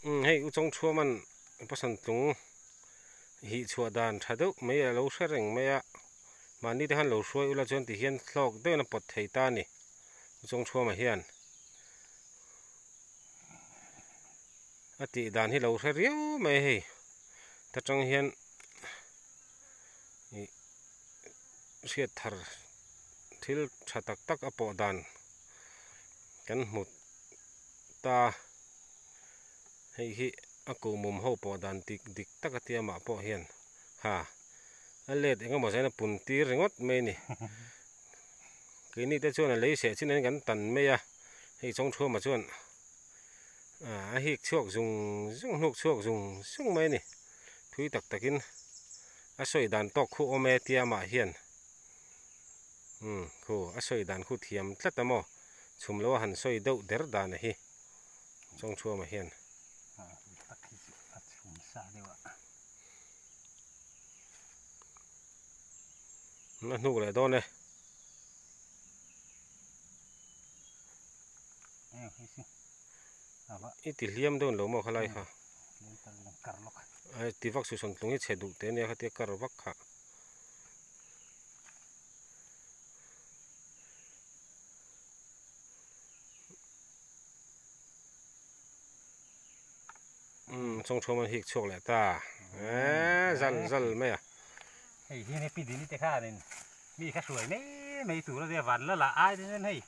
Umm hei u Chawngchhuaman pasantlung hih chhuah dan tha deuh mai a lo hre reng mai a, mahni te khan lo hruai ula chuan ti hian hlawk deuhin a pawt thei ta a ni u Chawngchhuama hian a tih dan hi lo hre riau mai a hei ta tang hian ih hriat thar thil tha tak tak a pawh dan kan hmu ta hei hi a kuhmum ho pawh dan dik dik tak a tia mah pawh hian ha a let eng emaw zain a pun tir ringawt mai a ni keini te chuan a lei seh chin in kan tan mai a hei chawngthuama chuan a hik chhuak zung zung hnuk chhuak zung zung mai a ni thui tak takin a sawi dan tawk khu awm e tia mah hian umm khu a sawi dan khu thiam tlat a maw chhum lo a han sawi deuh der dan a hi Chawngchhuama hian. A hnuk leh dawn e. I ti hliam dawn lo maw khalai kha. Ai ti vak suh sawntlung hi chhe duh teh ania khatia kar vak kha. Umm chawngchhuam an hik chhuak leh ta eee zal zal mai a. Hei hi pi dini te khanin mi kha hruai mai mai tur a nia van la lah ai te chuan hei.